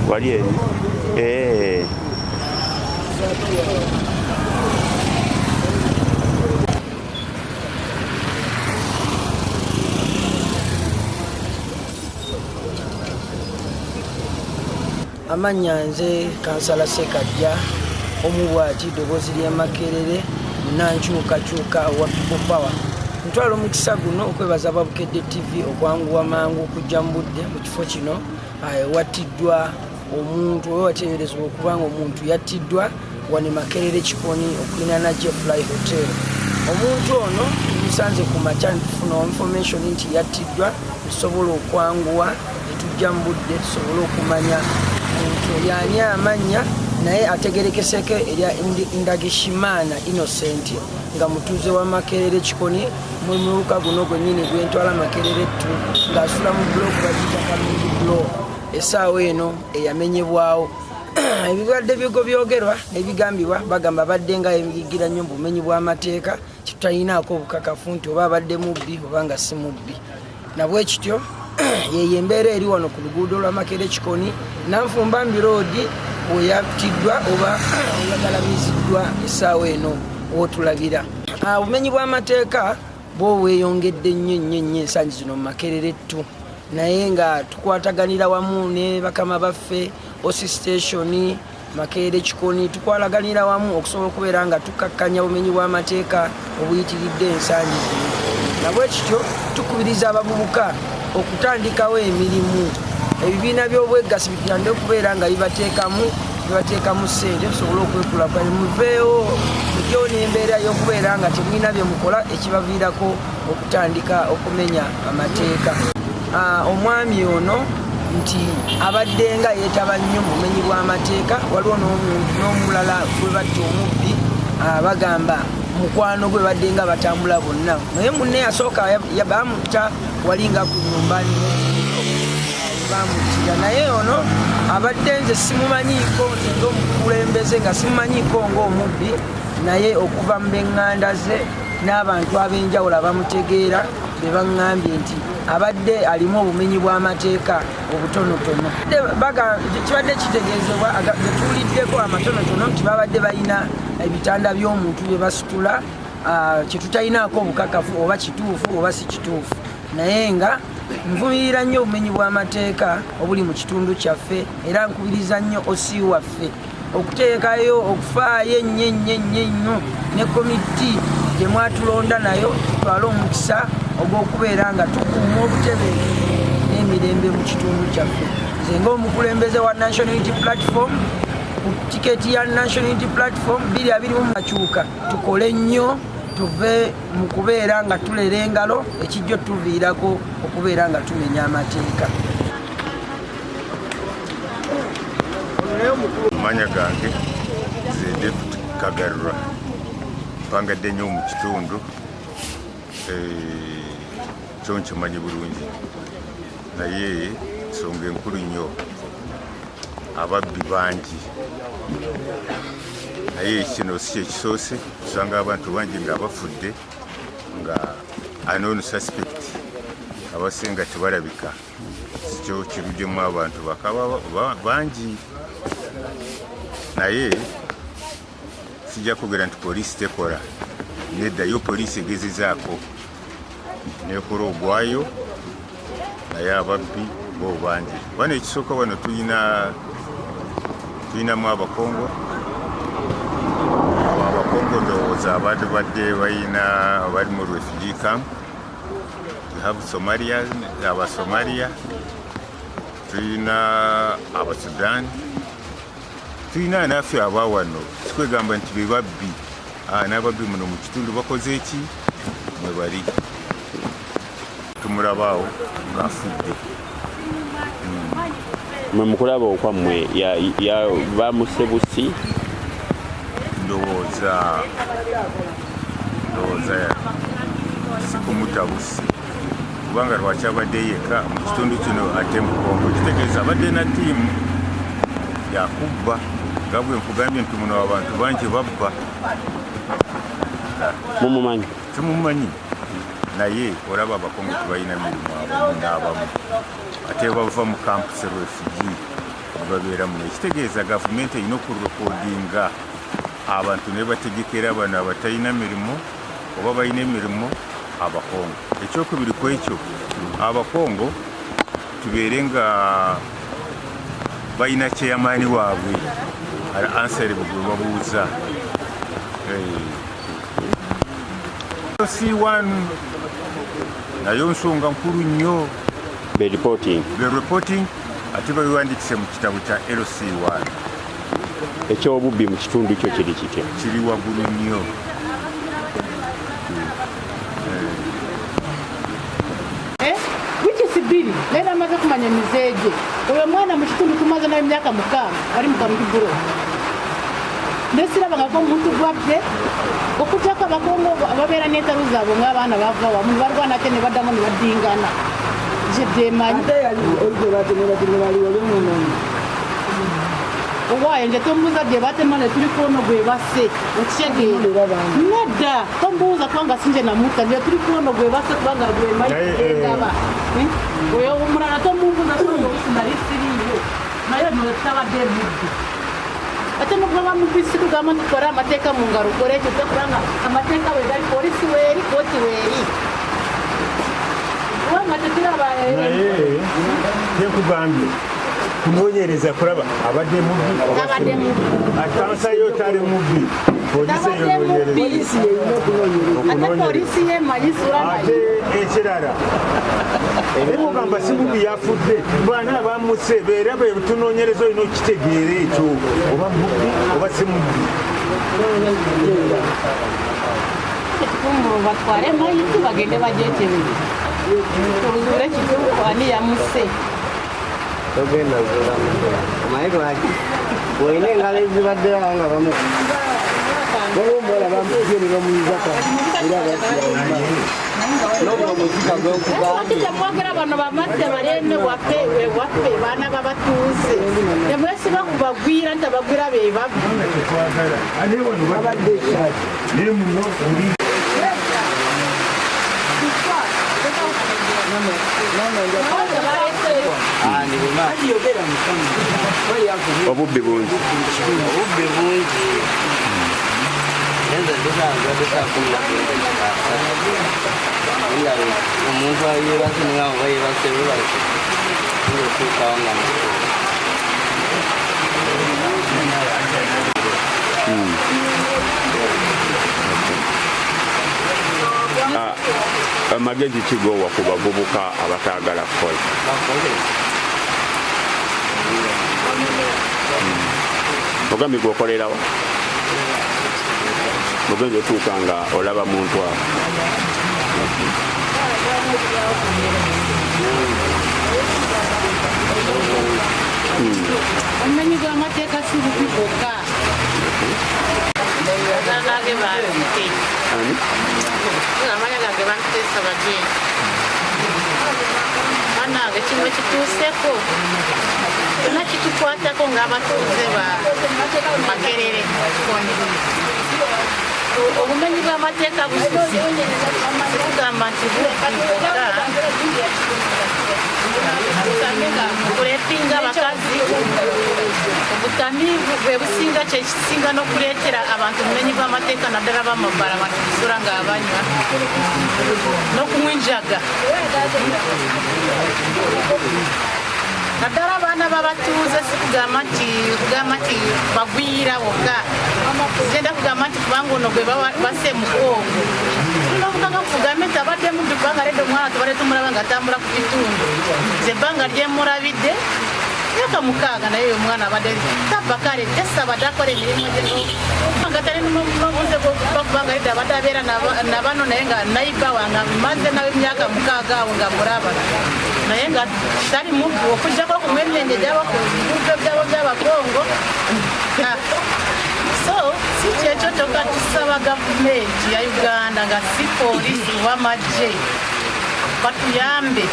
Wali eri. Amannya nze Kansala Ssekajja, omu bwati, ddoboozi ly'e Makerere, munnankyukakyuka owa People Power. Ntwala omukisa guno okwebaza aba Bukedde TV okwanguwa mangu okujja mu budde mu kifo kino ewattiddwa omuntu oba wateeberezebwa okuba nga omuntu yattiddwa wano e Makerere Kikoni okulinaana Jeffly Hotel. Omuntu ono tumusanze ku makya netufuna information nti yattiddwa, tusobola okwanguwa netujja mu budde tusobole okumanya muntu yaani amannya, naye ategerekeseko erya Ndagishimana Innocent nga mutuuze wa Makerere Kikoni mu muluka guno gwennyini gwentwala Makerere ttu, ng'asula mu bulooku bagiyita Kalungi Block essaawa eno eyamenyebwawo. Ebibadde bigo byogerwa n'ebigambibwa, bagamba abadde nga yeyigira nnyo mu bumenyi bw'amateeka, kitutalinaako obukakafu nti oba abadde mubbi oba nga si mubbi. Nabwekityo yeyo embeera eri wano ku luguudo lwa Makerere Kikoni Nanfumba Mbiroodi weyattiddwa oba weyagalamiziddwa essaawa eno wotulabira. Obumenyi bw'amateeka bwo bweyongedde nnyo nnyo nnyo ensangi zino mu Makerere ttu, naye nga tukwataganira wamu ne bakama baffe OC station Makerere Kikoni, tukwalaganira wamu okusobola okubeera nga tukakkanya obumenyi bw'amateeka obuyitiridde ensangi zino. Nabwekityo tukubiriza abavubuka okutandikawo emirimu, ebibiina by'obweggasi bitandike okubeera nga bibateekamu ssente tusobole okwekulaakulanya, muveewo mugyewo n'embeera y'okubeera nga temulina bye mukola ekibaviirako okutandika okumenya amateeka. Omwami ono nti abadde nga yeetaba nnyo mu bumenyi bw'amateeka. Waliwo n'omulala gwe batta omubbi, bagamba mukwano gwe badde nga batambula bonna, naye munne yasooka bamutta wali nga ku nyumba bamuttira. Naye ono abadde nze simumanyiiko, nze ng'omukulembeze nga simumanyiiko ng'omubbi, naye okuva mu b'eŋŋanda ze n'abantu ab'enjawulo abamutegeera be baŋŋambye nti abadde alimu obumenyi bw'amateeka obutonotono. Kibadde kitegeezebwa getuwuliddeko amatonotono nti babadde balina ebitanda by'omuntu bye basitula, kyetutalinaako obukakafu oba kituufu oba si kituufu, naye nga nvumirira nnyo obumenyi bw'amateeka obuli mu kitundu kyaffe, era nkubiriza nnyo OC waffe okuteekayo okufaayo ennyo ennyo ennyo ennyo ne komiti gye mwatulonda nayo, tutwale omukisa ogw'okubeera nga tukuuma obutebenkevu n'emirembe mu kitundu kyaffe. Nze ng'omukulembeze wa National Unity Platform ku tiketi ya National Unity Platform 20 makyuka, tukole nnyo tuve mu kubeera nga tulera engalo ekijja otuviirako okubeera nga tumenya amateeka. Manya gange nze Deputy Kagarura, mpangadde nnyo mu kitundu, kyo nkimanyi bulungi, naye nsonga enkulu nnyo, ababbi bangi, naye kino si kyekisoose. Tusanga abantu bangi nga bafudde nga unknown suspect, abasinga tebalabika. Kikyo kiruddemu abantu bakaba bangi, naye sijja kwogera nti poliisi tekola. Nedda, yo poliisi egezezaako nekola ogwayo, naye ababbi bo bangi. Wano ekisooka, wano tulinamu Abakongo. Abo Abakongo ndowooza abantu badde balina bali mu refugee camp. We have Somalia, Abasomalia, tulina Abasudan, tulina naffe abawano. Sikwegamba nti be babbi. N'ababbi muno mu kitundu bakoze eki mwe bali, tumulabaawo ng'afudde. Mwe mukulaba okwammwe bamuse busi? Ndowooza sikumutta busi, kubanga lwaki abadde yekka mu kitundu kino ate Mukongo? Kitegeeza abadde na ttiimu yakubba, nga bwe nkugambye nti muno abantu bangi babba. Mumumanyi? Tumumanyi, naye olaba Abakongo tebalina mirimu abamu n'abamu, ate bava mu camps refugee. Babeera muno. Ekitegeeza gavumenti erina okurekodinga abantu ne bategekera bano abatalina mirimu oba balina emirimu, Abakongo. Ekyokubiri ku ekyo, Abakongo tubeere nga balina chairman waabwe answer gwe babuuza. C1 nayo nsonga nkulu nnyo. Be reporting. Be reporting, ate babiwandikise mu kitabo kya LC1. Ekyobubbi mu kitundu kyo kiri kitya? Kiri waggulu nnyo. Wiiki 2 naye namaze kumanya emize gye. Oyo omwana mu kitundu tumaze nayo emyaka 6 ali mu Kamukiburo, nesirabangako omuntu gwabbe, okujjako Abakongo babeera n'entalo zaabwe ng'abaana bava wamu ne barwana ate ne baddamu ne baddingana. Nze byemanyi. Ate yali olugwe batemera baliwo lwemunono. Owaayo nze tombuuza gye batema, ne tuli kwono gwe basse, okitegeera? Nedda, tombuuza kubanga sinje namutta. Nze tuli kwono gwe basse kubanga gwemanyi. Naye, Ndaba oyo omulala tomumbuuza kubanga olusi nali siriiyo, naye no tabadde mubbi. Ate nokubaba mubbi, si tugamba nti tukole amateeka mu ngalo, ukole ekyo te, kubanga amateeka we gali, polisi weeri, kooti weeri, kubanga tetulaba. Naye kyenkugambye, kunoonyereza kulaba abadde mubbi oba si Tabadde mubbi. Mubbi. Akansa yo tali mubbi, polisi Tabadde eyonoonyereza. mubbi. Polisi yeyina okunoonyereza. Ate polisi yemanyi sula. Ate Naye ekirala, nemugamba si mubbi, yafudde, baana abamuse beera be tunoonyereza, olina okukitegeera ekyo oba mubbi oba si mubbi. Ekikumbulu batwale mayiti bagende bagyekebere, tuzuule kituufu ani yamuse. Togenda zula omanyi lwaki olina engalo ezibadde awo nga bamu. Waliwo omuwala bamukubye ne bamuyizaka era N'ogwo omuzika gwekugambye. Temwogera bano bamatte balene waffe, we waffe baana babatuuze, temwesiba kubagwira nti abagwira be babbi. Tetwagala ate wano. Babadde ekyaki. Naye muno oli. Ati yogera mukama. Obubbi bungi. Obubbi bungi. Nze ndisanzadde saa 13, nga omuntu yebase ninga oba yebase bwebase, nga otuukawo nga mufu. Amagezi kigowa ku bavubuka abataagala kukola? Bakole. Ogambye gwokolerawa, ogenza otuuka nga olaba muntu awo. Omumenyi gw'amateeka si bubi bwokka. Gange bampite. Ani? Amanya gange bampite Sabajeni. Banange, kino kituuseko kyonna kitukwatako ng'abatuuze ba Makerere. Obumenyi bw'amateeka bususi, sikugamba nti bubbi bwokka, kurepinga abakazi, obutamiivu bwe businga, kyekisinga n'okuleetera abantu obumenyi bw'amateeka, naddala bamabala, abantu kusula nga abanywa n'okunywa enjaga, naddala abaana babatuuze. Sikugamba nti kugamba nti bagwira wokka, zigenda kugamba nti kubanga ono gwe basse Mukongo, tulina okukaka kugambe nti abadde mubbi, kubanga ledde omwana tubadde tumulaba nga atambula ku bitundu. Nze ebbanga lyemulabidde myaka 6, naye oyo omwana abadde tabba, kale tesabadde akola emirimu gye nga tali n'obuze bwokuba, kubanga ledde abadde abeera nabano, naye nga naiba wange maze nawe emyaka 6 awo nga mulaba, naye nga tali mubbi, okujjako okunywa emyenge gy'abakugudo byabo by'Abakongo. So si kyekyo kyokka, tusaba gavumenti ya Uganda, nga si polisi wamagye, batuyambe,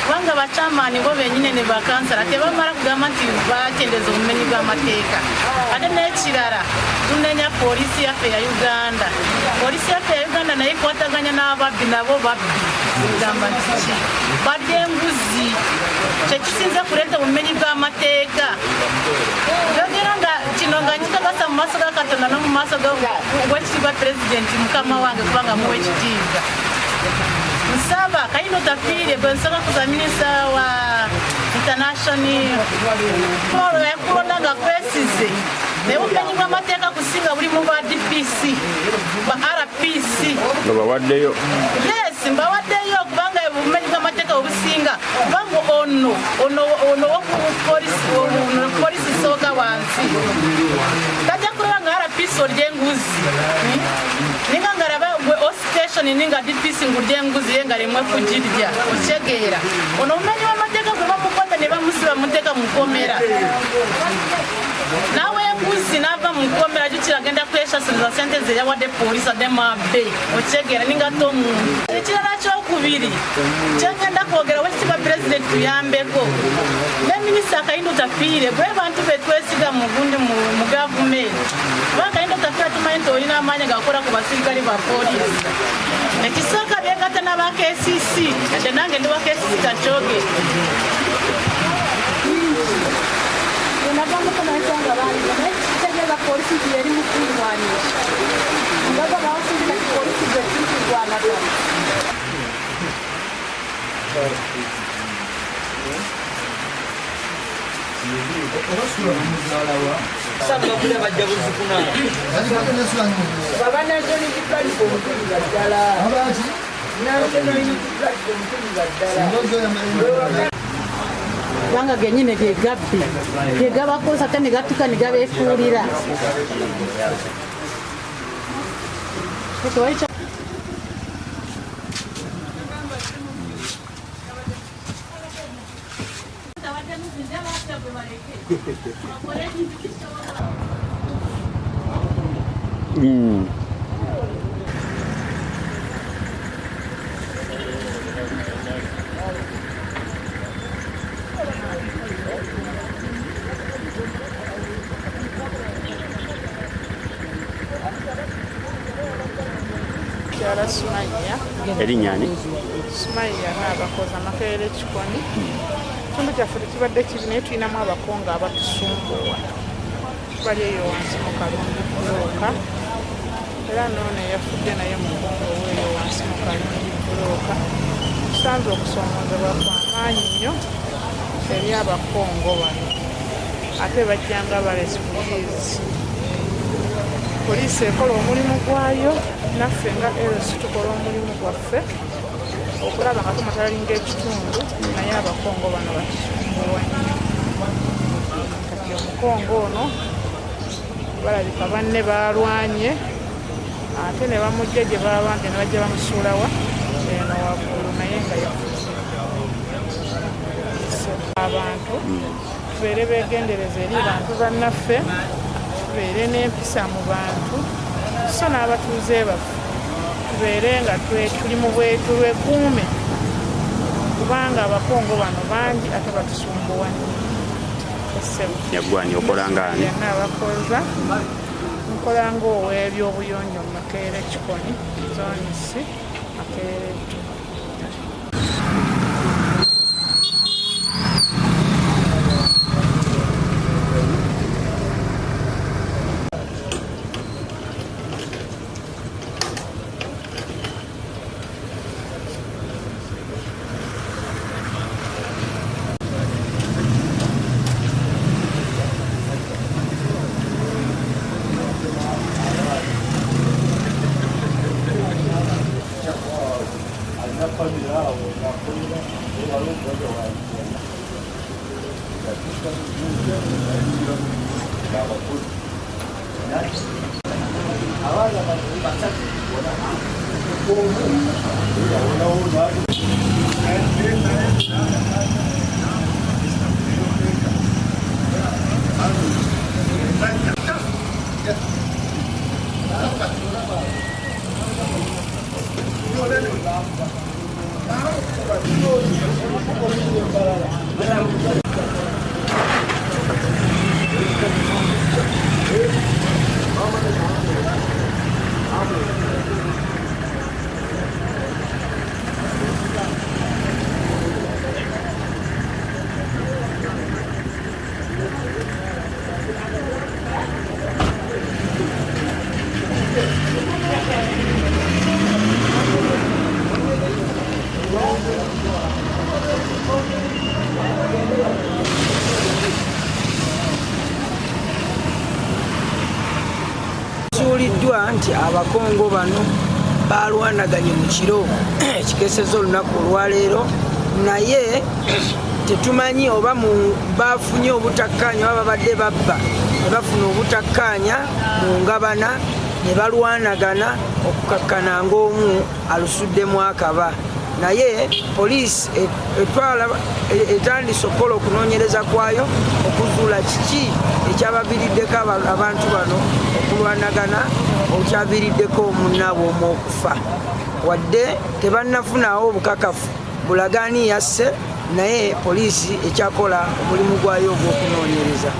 kubanga bakyamaani bo benyine ne bakansala tebamala kugamba nti bakendeza obumenyi bw'amateeka. Ate n'ekirala, tunenya polisi yaffe ya Uganda. Polisi yaffe ya Uganda naye ekwataganya n'ababbi, nabo babbi. Gamba nti ki balya enguzi kyekisinze kuleeta obumenyi bw'amateeka. Njogera nga kino nga nkikakasa mu maaso ga Katonda no mu maaso g'owekitiibwa Pulezidenti mukama wange, kubanga muwa ekitiibwa. Nsaba Kahinda Otafiire gwe nsooka kuza minisita wa international yakulonda nga kwesize, naye obumenyi bw'amateeka kusinga buli mu ba DPC, ba RPC. Obawaddeyo? Yes, mbawaddeyo, kubanga obumenyi bw'amateeka obusinga, kubanga ono wokupolisi sooka wansi tajja kulaba nga RPC olya enguzi, ninga ngaraba gwe station ninga DPC ngurya enguzi ye nga rimwe kugirya. Okitegeera, ono obumenyi bw'amateeka gwe bamukwata ne bamusiba, muteeka mukomera, nawe enguzi nava mukomera jukira agenda kweshasuliza sente ze yawadde polisi addemu abbe. Okitegeera, ninga ate omuntu. Ekirala kyokubiri kyengenda kwogera, wekitiibwa Pulezidenti, tuyambeko ne minisita Kahinda Otafiire, gwe bantu betwesiga mugundi mu gavumenti, kuba Kahinda Otafiire tumanyi nti olina amaanyi gakola ku basirikale ba polisi. Ekisooka byegatta n'aba KCC, ate nange ndi wa KCC, kakyogere. Navamuko nansanga bangi, naye kitegeeza polisi nti yeri mu kulwanisha ngaga basinzi. Kati polisi gwe turi kurwanagana. Bajja buzikunaana baba National Unity Platform, tuliba ddala National Unity Platform, tuliba ddala. Kubanga genyine ge gabbi ge gabakozesa ate ne gatuka ne gabeefuulira. Tewali. Kyala Sumaya. Erinnya ani? Sumaya n'abakozi Amakerere Kikoni. Ekitundu kyaffe tekibadde kibi, naye tulinamu Abakongo abatusumbuwa, bali eyo wansi mu Kalungi Bulooka. Era noono eyafudde naye Mukongo weeyo wansi mu Kalungi Bulooka. Tusanze okusoomozebwa kwamaanyi nnyo eri Abakongo bano, ate bajjanga ba refugees. Poliisi ekola omulimu gwayo, naffe nga LC tukola omulimu gwaffe okulaba nga tumatalinga ekitundu, naye Abakongo bano batusumbuwa nnyo. Kati Omukongo ono balabika banne balwanye, ate ne bamujja gye babambye ne bajja bamusuulawa eno waggulu, naye nga yafudde. Abantu tubeere begendereza eri bantu bannaffe, tubeere n'empisa mu bantu, so n'abatuuze baffe tubeere nga tuli mu bwetulwekuume, kubanga Abakongo bano bangi ate batusumbuwa nnyo. Essebo. Nyaggwani, okola nga ani? Yenna abakoza, nkola ng'ow'ebyobuyonjo mu Makerere Kikoni, Zone C, Makerere 2. nti Abakongo bano balwanaganye mu kiro ekikeesezza olunaku olwaleero, naye tetumanyi oba bafunye obutakkaanya oba babadde babba ne bafuna obutakkaanya mu ngabana ne balwanagana okukakkana ng'omu alusuddemu akaba. Naye poliisi etwala etandise okukola okunoonyereza kwayo okuzuula kiki ekyabaviiriddeko abantu bano okulwanagana okyaviiriddeko omunnaabwe omu okufa. Wadde tebannafunawo obukakafu bulaga ani yasse, naye poliisi ekyakola omulimu gwayo ogw'okunoonyereza.